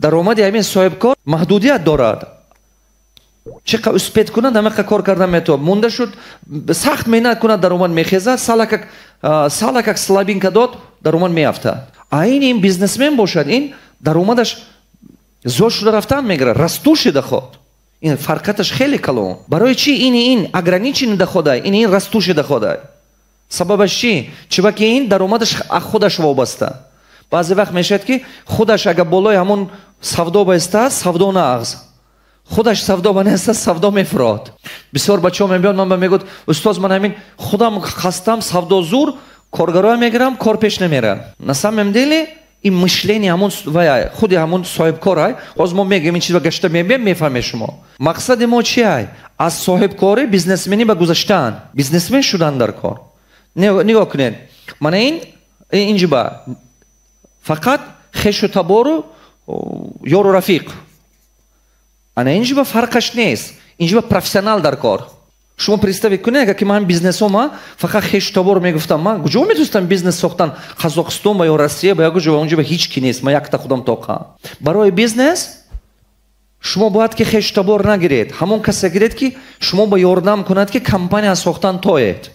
Даромади ҳамин соҳибкор маҳдудият дорад. Чӣ қа успеть кунад, ҳамақа кор кардан метавонад. Монда шуд, сахт меҳнат кунад, даромад мехезад, салакак слабинка дод, даромад меафтад. А ин бизнесмен бошад, ин даромадаш зиёд шуда рафтан мегирад, растущий доход. Ин фарқаташ хеле калон. Барои чӣ ин ограниченный доход ай, ин растущий доход ай? Сабабаш чӣ? Чунки ин даромадаш аз худаш вобаста. Баъзе вақт мешавад, ки худаш агар болои ҳамон савдо баистад, савдо нағз, худаш савдо ба неста, савдо мефурод. Бисёр бачаҳо мебиёд, ман ба мегӯяд: «Устоз, ман ҳамин худам хастам, савдо зур, коргароя мегирам, кор пеш намерад». На самом деле ин мышление ҳамон вай, худи ҳамон соҳибкор ай. Ҳозир мо мегӯем, ин чиза гашта мебием, мефаҳмед шумо. Мақсади мо чи ай? Аз соҳибкорӣ бизнесменӣ ба гузаштан, бизнесмен шудан дар кор. Нигоҳ кунед, мана ин инҷиба фақат хешу табору ёру рафиқ, ана инҷиба фарқаш нест, инҷиба профессионал дар кор. Шумо представить кунед, агар ки ман бизнесома фақат хешу табор мегуфтам, ман куҷо метавонистам бизнес сохтан? Қазоқистон ба ё Россия ба ё куҷо? Онҷо ҳеҷ ки нест, ман якта худам тоқа. Барои бизнес шумо бояд ки хешу табор нагиред, ҳамон касе гиред, ки шумо ба ёрдам кунад, ки компания сохтан тоед.